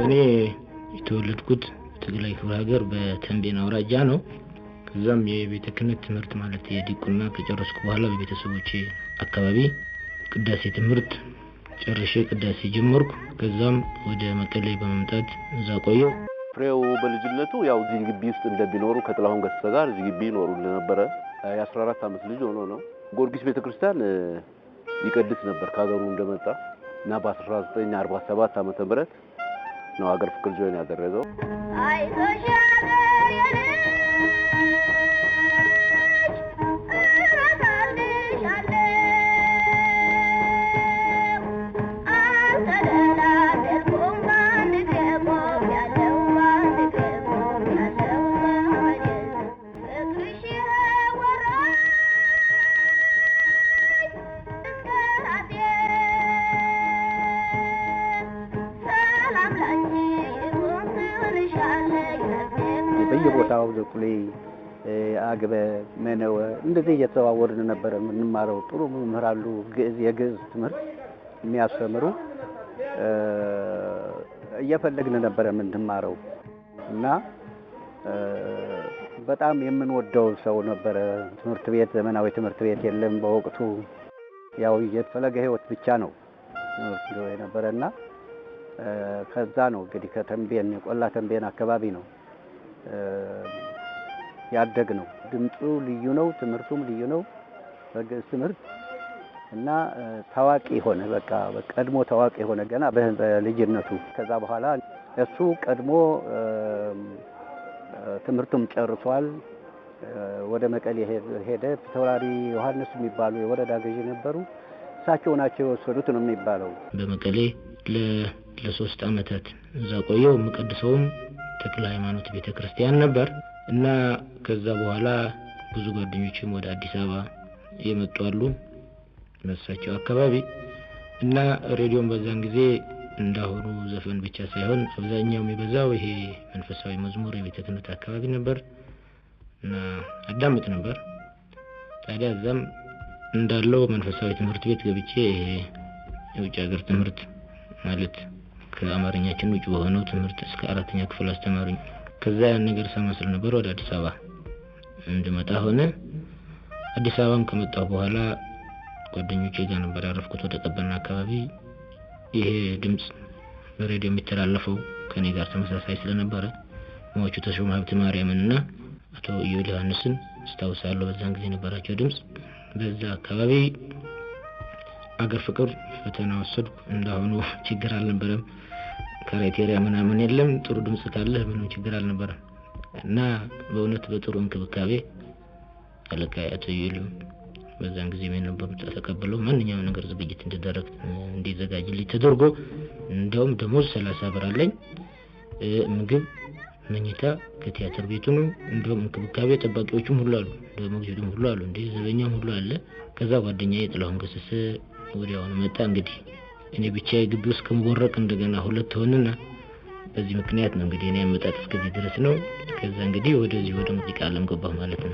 እኔ የተወለድኩት ትግራይ ክፍለ ሀገር በተንቤን አውራጃ ነው። ከዛም የቤተ ክህነት ትምህርት ማለት የዲቁና ከጨረስኩ በኋላ በቤተሰቦቼ አካባቢ ቅዳሴ ትምህርት ጨርሼ ቅዳሴ ጀመርኩ። ከዛም ወደ መቀሌ በመምጣት እዛ ቆየሁ። ፍሬው በልጅነቱ ያው እዚህ ግቢ ውስጥ እንደሚኖሩ ከጥላሁን ገሰሰ ጋር እዚህ ግቢ ይኖሩ እንደነበረ የ14 ዓመት ልጅ ሆኖ ነው። ጊዮርጊስ ቤተክርስቲያን ይቀድስ ነበር ከሀገሩ እንደመጣ እና በ1947 ዓመተ ምህረት ነው ሀገር ፍቅር join ያደረገው። አይዞሽ ሀገሬ ልጅ እረሳልሻለሁ፣ አልተደላደልኩም በአንድ እግሬ ቆሜያለሁ፣ በአንድ እግሬ ቆሜያለሁ። ፍቅርሽ ይኸው ወራኝ እስከ ራሴ፣ ሰላም ላንቺ ይሁን ትልሻለች ነፍሴ። በየቦታው ዘቁሌ፣ አግበ፣ መነወ እንደዚህ እየተዘዋወርን ነበረ የምንማረው። ጥሩ መምህር አሉ፣ ግዕዝ የግዕዝ ትምህርት የሚያስተምሩ እየፈለግን ነበረ የምንማረው እና በጣም የምንወደው ሰው ነበረ። ትምህርት ቤት ዘመናዊ ትምህርት ቤት የለም በወቅቱ፣ ያው የፈለገ ሕይወት ብቻ ነው ትምህርት የነበረና ከዛ ነው እንግዲህ ከተንቤን ቆላ ተንቤን አካባቢ ነው ያደግ ነው። ድምፁ ልዩ ነው፣ ትምህርቱም ልዩ ነው በግዕዝ ትምህርት እና ታዋቂ ሆነ። በቃ ቀድሞ ታዋቂ ሆነ ገና በልጅነቱ። ከዛ በኋላ እሱ ቀድሞ ትምህርቱም ጨርሷል። ወደ መቀሌ ሄደ። ፊታውራሪ ዮሐንስ የሚባሉ የወረዳ ገዢ ነበሩ። እሳቸው ናቸው የወሰዱት ነው የሚባለው። በመቀሌ ለ3 ዓመታት እዛ ቆየሁ። የምቀድሰውም ተክለ ሃይማኖት ቤተክርስቲያን ነበር እና ከዛ በኋላ ብዙ ጓደኞችም ወደ አዲስ አበባ የመጡ አሉ መሳቸው አካባቢ እና ሬዲዮን በዛን ጊዜ እንዳሁኑ ዘፈን ብቻ ሳይሆን አብዛኛው የሚበዛው ይሄ መንፈሳዊ መዝሙር የቤተ ክህነት አካባቢ ነበር እና አዳምጥ ነበር። ታዲያ እዛም እንዳለው መንፈሳዊ ትምህርት ቤት ገብቼ ይሄ የውጭ ሀገር ትምህርት ማለት ከአማርኛችን ውጭ በሆነው ትምህርት እስከ 4ኛ ክፍል አስተማሩኝ። ከዛ ያን ነገር ሰማ ስለነበር ወደ አዲስ አበባ እንድመጣ ሆነ። አዲስ አበባም ከመጣሁ በኋላ ጓደኞቼ ጋር ነበር ያረፍኩት ወደ ቀበና አካባቢ። ይሄ ድምጽ በሬዲዮ የሚተላለፈው ከኔ ጋር ተመሳሳይ ስለነበረ ሟቹ ተሾመ ሀብተ ማርያምንና አቶ ኢዮኤል ዮሐንስን አስታውሳለሁ። በዛን ጊዜ የነበራቸው ድምጽ በዛ አካባቢ አገር ፍቅር ፈተና ወሰድኩ። እንዳሁኑ ችግር አልነበረም፣ criteria ምናምን የለም። ጥሩ ድምጽ ካለህ ምንም ችግር አልነበረም እና በእውነት በጥሩ እንክብካቤ አለቃ አቶ ኢዮኤል በዛን ጊዜ የነበሩት ተቀብለው ማንኛውም ነገር ዝግጅት እንዲደረግ እንዲዘጋጅልኝ ተደርጎ እንደውም ደሞዝ 30 ብር አለኝ። ምግብ፣ መኝታ ከቲያትር ቤቱ ነው። እንደውም እንክብካቤ ጠባቂዎቹም ሁሉ አሉ፣ ሞግዚቱም ሁሉ አሉ፣ እንደ ዘበኛም ሁሉ አለ። ከዛ ጓደኛዬ ጥላሁን ገሰሰ ወዲያውኑ መጣ። እንግዲህ እኔ ብቻዬ ግቢ ውስጥ ከምቦረቅ እንደገና ሁለት ሆንና በዚህ ምክንያት ነው እንግዲህ እኔ አመጣጥ እስከዚህ ድረስ ነው። ከዛ እንግዲህ ወደዚህ ወደ ሙዚቃ ዓለም ገባሁ ማለት ነው።